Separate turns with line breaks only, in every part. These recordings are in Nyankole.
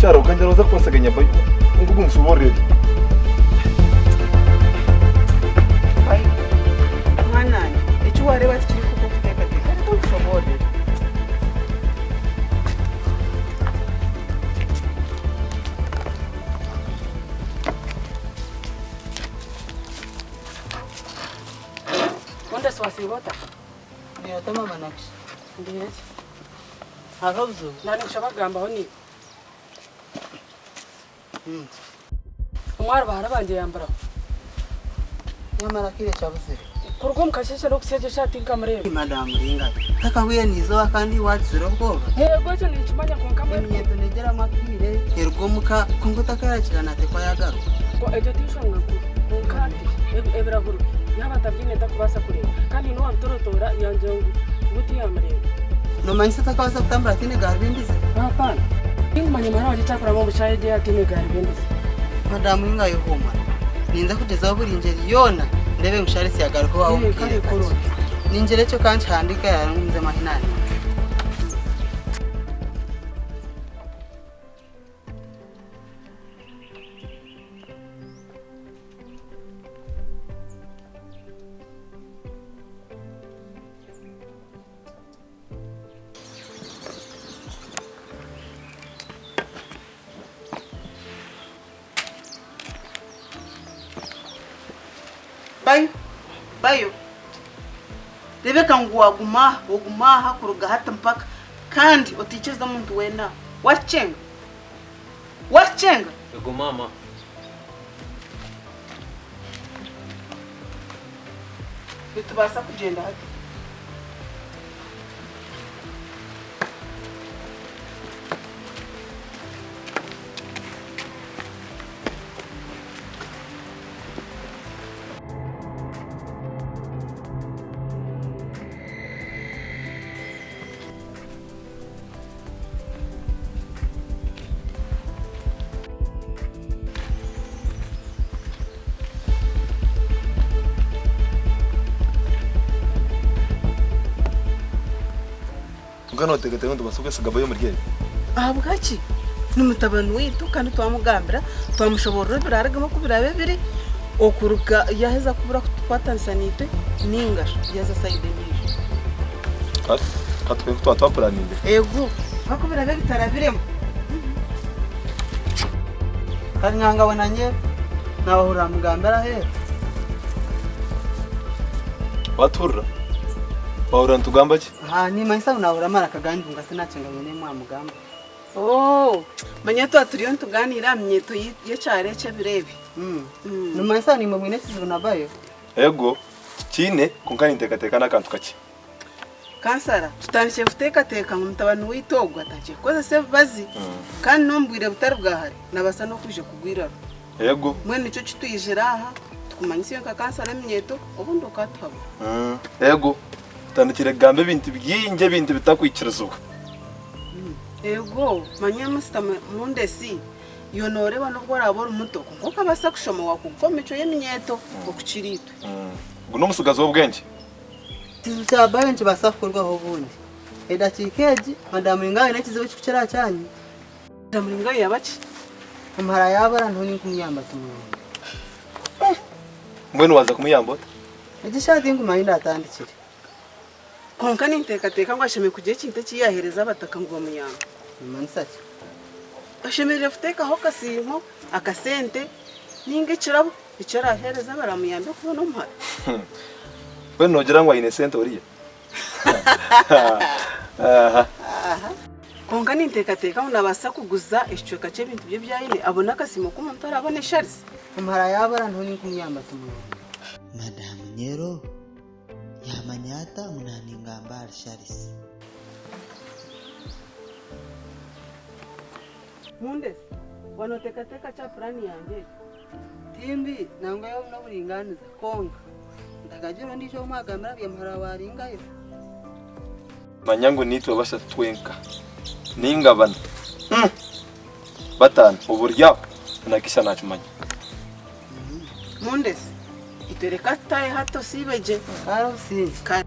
Okyaro kandi noza kukwasaganya bayo ngu gumushoborere.
Mwana wangye, eki waareeba tikiri kukuteekateeka, reka nkushoboorore.
Mundesi wasiiba ota?
Ndi ota mama Nakisha?
Ndiire gye.
Hariho obuzibu?
Naninkushaba kugambaho naiwe. Omwe ahari bahara bangye yamburaho.
Nyamara akaire kyabuzire.
Kuruga omu kasheeshe n'okuhitsya egi eshaaha tinkamureeba.
Madamu Ringana, takahwire n'eizooba kandi waagizire obwoba.
Yego ekyo ninkimanya kwonka mbwenu.
Eminyeeto neegyeramu akaire eruga omuka kwonka otakaayakira naateekwa yaagaruka.
Egyo ti nshonga nkuru kwonka hati ebirahuri yaaba atabiine takubaasa kureeba kandi haine owaabitorotoora yangira ngu tiyamureeba.
Noomanyisa otakabaasa kutambura ataine gaarubindi ze?
Hapana. Tinkumanya muhara wangye eki arikurabamu omu shaaha egi ataine gaarubindi ze.
Madamu Inga ayehuumura. Ninza kugyezaho buri ngyeri yoona ndeebe ngu Charles yagaruka owaawe omu kaire kakye. Ningira ekyo ka nkihandiike aha ngu nzemu ahi naandiika.
Bayo, bayo. Rebeka ngu waguma aha, oguma aha kuruga hati mpaka kandi otaikiriza omuntu weena aha. Wakyenga? Wakyenga?
Ego maama.
Nitubaasa kugyenda hati.
Kwonka nooteekateeka ngu nitubaasa kwesiga Bayo omuri ebi?
Ahabwaki? Ni mutabani waitu kandi twamugambira, twamushoboorora ebiraarugamu oku biraabe biri, okuruga yaaheza kubura kutukwatanisa naitwe nainga shi yaaza sayidi endiijo.
Ka tukore oku twaba twapuraninze.
Eego, kwonka ku biraabe bitarabiremu.
Kanyangabo na nyewe naabahurira mugambira aheeru.
Waatuhurira? Waahurira nitugamba ki?
Aha, nimanyisa ngu naahurira amaraka ganyu kwonka tinakyenga ngu nimwe mwamugamba.
Oo, manya twaba turiyo nitugaaniira aha minyeeto y'ekyaro eki ebiro ebi.
Nimanyisa ngu naimwe mwine ekizibu na bayo?
Eego, tukiine, kwonka ninteekateeka n'akantu kakye.
Kansara, tutandikire kuteekateeka ngu mutabani waitu ogu atandikire kukozesa ebibazi kandi n'omu bwire butari bwa hare nabaasa n'okwija kugwa eiraro.
Eego.
Mbwenu nikyo kitwijire aha tukumanyise iwe nka kansara eminyeeto obundi okatuhabura.
Eego, tutandikire kugamba ebintu bingi ebintu bitakwikirizibwa.
Eego, manya Mister Mundesi, iwe nooreeba n'obu oraabe ori muto kwonka okabaasa kushoma waakuguka omu micwe y'eminyeeto okukira itwe.
Ogu n'omutsigazi w'obwengye.
Ekizibu kya Bayo nikibaasa kukorwaho obundi. Edakiika egi, Madamu Ringayo aine ekizibu ekirikukira aha kyanyu.
Madamu Ringayo yaaba ki?
Omuhara yaabura niho ninkumuyamba tumwonge.
Mbwenu waaza kumuyamba ota?
Egi shaaha tinkumanya ahu ndaatandikire.
Kwonka ninteekateeka ngu ashemereire kugira ekintu eki yaaheereza abataka ngu bamuyambe.
Nimanyisa ki?
Ashemereire kuteekaho akasiimo, akasente, nainga ekirabo. Eki araaheereze abaramuyambe kubona omuhara.
Mbwenu noogira ngu aine sente oriya? Aha.
Kwonka ninteekateeka ngu naabaasa kuguza ekicweka ky'ebintu bye ebi aine abone akasiimo k'omuntu araabone esharizi.
Omuhara yaabura niho ninkumuyamba tumwonge.
Madamu Nyero yaamanya ata ngu naaningamba ahari Sharisi?
Mundesi, waanoteekateeka ki aha puraani yangye egi?
Timbi, nangwa yobu n'oburingaaniza, kwonka ntakagira ondiijo ou mwagambira bya muhara wa Ringayo.
Manya ngu niitwe bashatu twenka, nainga bana, bataano, oburi aho na Kisha naakimanya.
Mundesi, itwe reka tutaahe hati osiibe gye.
Kare obusingye.
Kare.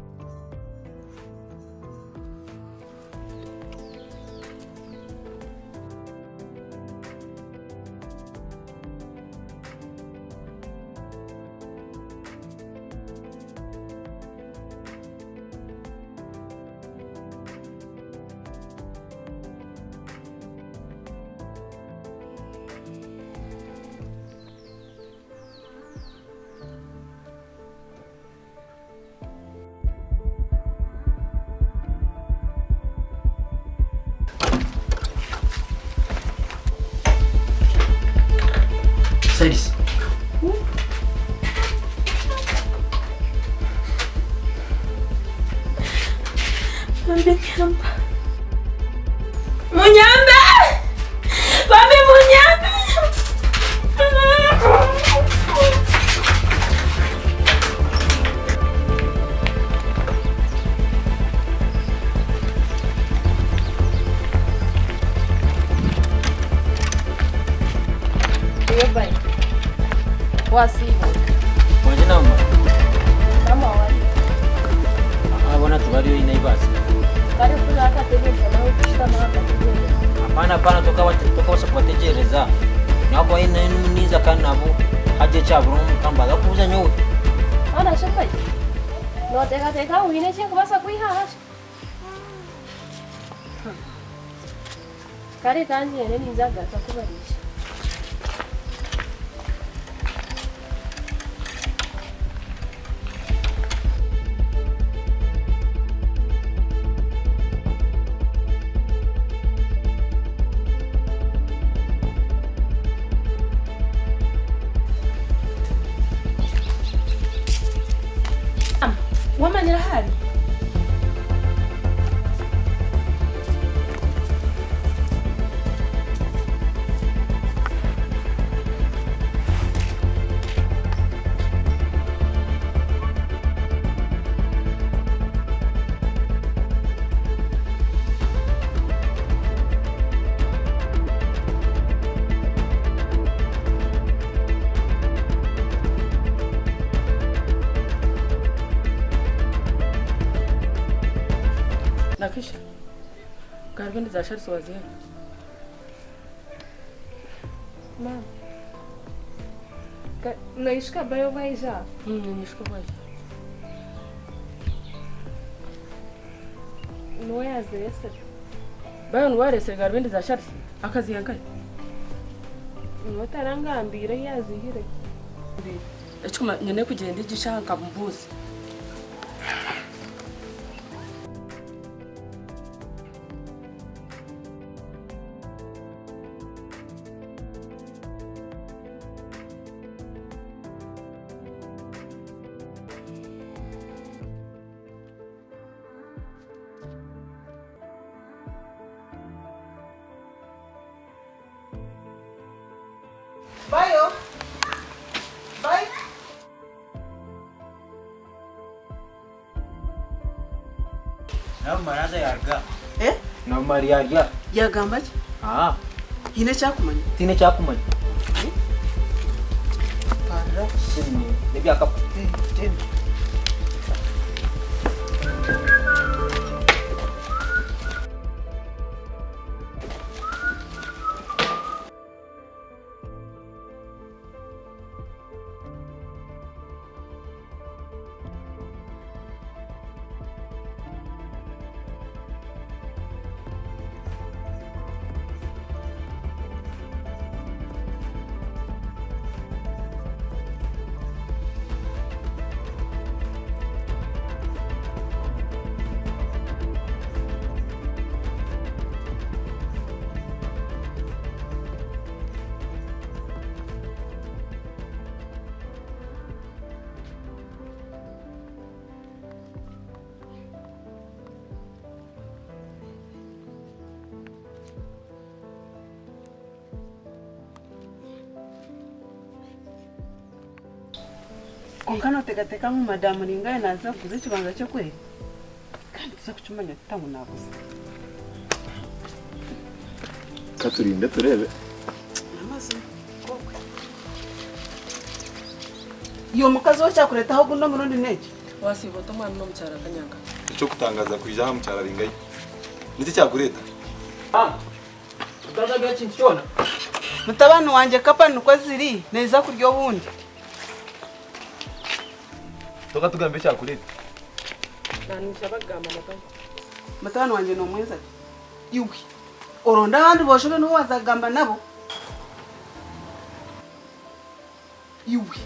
Bambi nyamba. Munyambe! Bambi munyambe!
Wasiiba.
Wanje nawe mara.
Mama wari.
Abona tubariyo ina ibasa.
Kare kuri akategereza nawe kushitama akategereza.
Hapana hapana toka toka kubategereza. Nako ina niza kandi nabo haje cyabura umukamba gakubuza nyowe.
Ana shapai. Noteekateeka ngu haine eki nkubaasa kwiha aha? Kare kangyende ninza kugaruka kubariisha.
Wamanyire ahu ari? Nakisha, garubindi za Sharisi waziha?
Maama, noishuka bayo bwaija?
Niinyishuka bwaija.
Niwe yazireesire.
Bayo niwe areesire garubindi za Sharisi? Akaziiha nkahi?
Niwe tarangambiire ahu yaziihire.
Ekikuma nyine kugyenda egi shaaha nkamubuuza.
Bayo! Bayo!
Namara haza yaruga.
Eh?
Namara yarya.
Yagamba ki?
Ah.
Haine eki akumanya?
Tihaine eki akumanya.
Parira.
Shini, n'ebyakapa.
Eh, gyenda. Kwonka nooteekateeka ngu madamu Ringaya naaza kuguza ekibanja kye kweri? Kandi nituza kukimanya tuta ngu naaguza?
Ka turinde tureebe.
N'amazima koko. Iwe omukazi we ekyakureetaho ogundi omurundi n'eki?
Waasiiba ota omwana n'omukyara Kanyanga?
Eky'okutangaaza kwija aha mukyara Ringayo. Niki ekyakureeta?
Mama, otazagura ekintu kyona.
Mutabani wangye kapa nikwo ziri, neeza kurya obundi.
Tokatugambira ekyakureeta.
Naanyija bakugamba na bayo.
Mutabani wangye noomwenza ki? Iwe oronde abandi boojo be nibo waaza kugamba nabo. Iwe.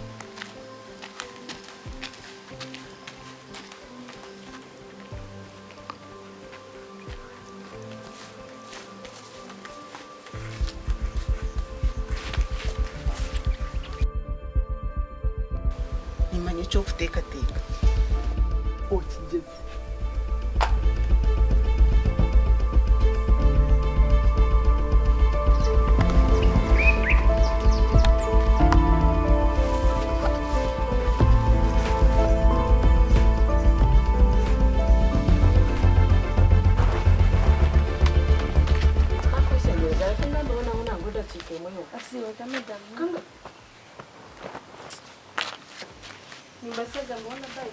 Nimanya eki orikuteekateeka. Okigyeze.
Nimbaasa kugambaho na Bayo?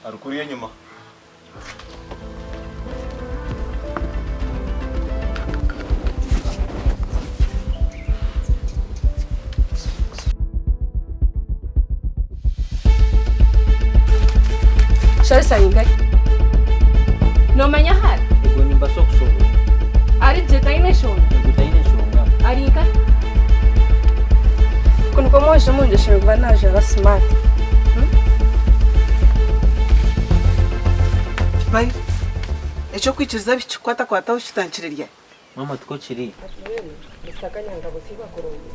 Ari kuriya enyima.
Sharisa ari nkahi? Noomanya ahu ari?
Ego nimbaasa kushobora.
Ari gye taine nshonga?
Ego taine nshonga.
Ari nkahi?
Oku nikwo omwojo omurungi ashemereire kuba naajwara simaati.
Bayo, eky'okwikiriza abaishiki kukwatakwataho kitandikire ryari?
Maama tikwo kiri.
Mister Kanyangabo siiba kurungi.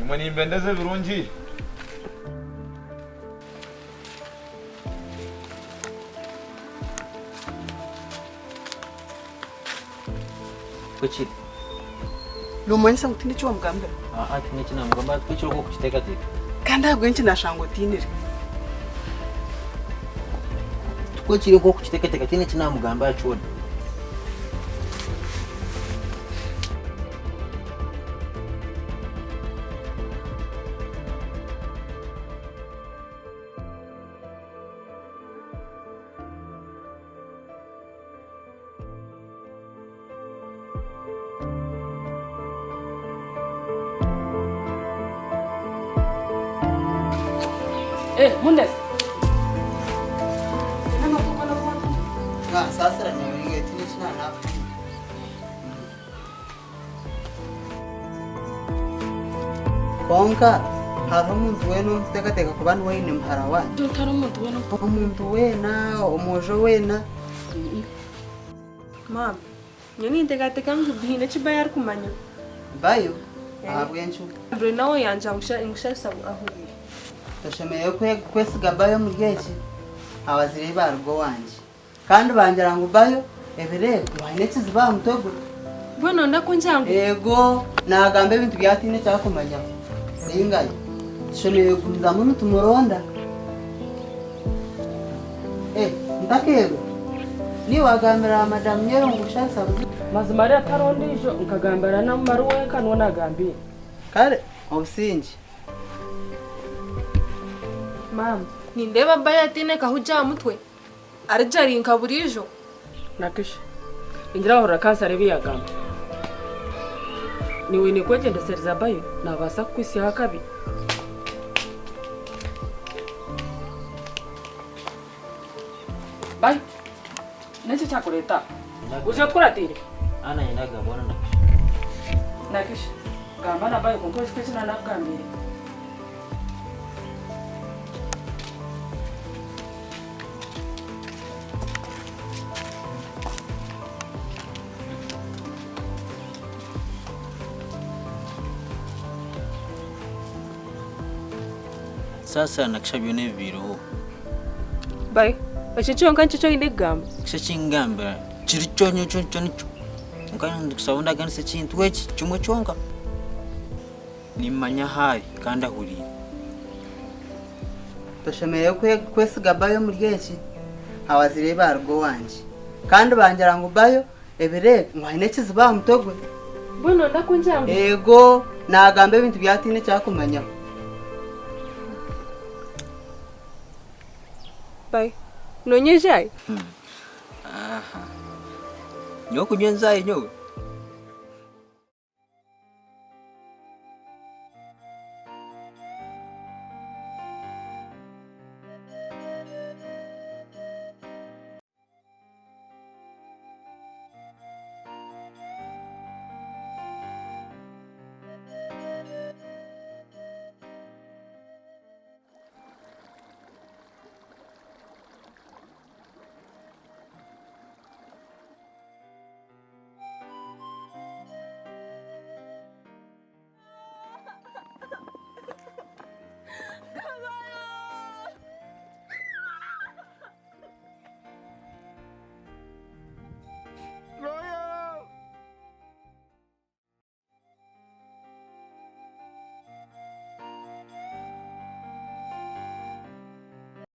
Imwe nimbendeza ebirungi.
Tikwo kiri.
Noomanyisa ngu tihaine eki wamugambira?
Aaha tihaine eki naamugambira tikwo kiri okukiteekateeka.
Kandi ahabw'enki naashanga otiinire?
Tikwo kiri okukiteekateeka tihaine eki naamugambira kyona.
Eh, Mundesi.
Saasira nyabiringa eki n'eki naanaakutumire. Kwonka hariho omuntu weena ou ndikuteekateeka kuba niwe aine muhara wangye?
Tihariho omuntu weena.
Omuntu weena, omwojo weena?
Maama, nyowe ninteekateeka ngu haine eki Bayo arikumanya.
Bayo? Ahabw'enki?
Buri nawe yangira ngu Sharisa ahuriire.
Toshemereire kwesiga Bayo omuri eki. Abazaire baaruga owangye. Kandi bangira ngu bayo ebiro ebi ngu aine ekizibu aha mutwe gwe.
Mbwenu nooyenda kungira ngu.
Eego, naagamba ebintu bi ataine eki arikumanyaho. Ringayo, tushemereire kugumizamu nitumuronda. Eh, ntakeebwa? Niiwe waagambira Madamu Nyero ngu Sharisa buzima?
Mazima ariya tihariho ondiijo, nkagambira na Mari wenka niwe naagambiire.
Kare, obusingye.
Maama, nindeeba Bayo ataine kahugye aha mutwe. Arigye ari nka buriijo.
Nakisha, ningira wahurira kansara ebi yaagamba. Niiwe oine kwegyendesereza Bayo naabaasa kukuhitsyaho akabi. Bayo, n'enki ekyakureeta aha? Oije otukuratiire?
Ana nyine agabona Nakisha.
Nakisha, gamba na Bayo kwonka oijuke eki naanakugambiire.
Saasira Nakisha byona ebibaireho.
Bayo, ekyo kyonka nikyo eki oine kugamba?
Nakisha ekingambira kiri kyonka kyonka nikyo. Kwonka ninkusaba ondaganise ekintu eki kimwe kyonka. Nimmanya ahu ari kandi ahuriire.
Toshemereire kwesiga Bayo omuri eki. Abazaire be baaruga owangye. Kandi bangira ngu Bayo ebiro ebi ngu aine ekizibu aha mutwe gwe.
Mbwenu nooyenda kungira ngu.
Eego, naagamba ebintu bi ataine eki arikumanyaho.
Bayo, noonywa ejaayi?
Aha. Nyowe kunywa enjaayi nyowe?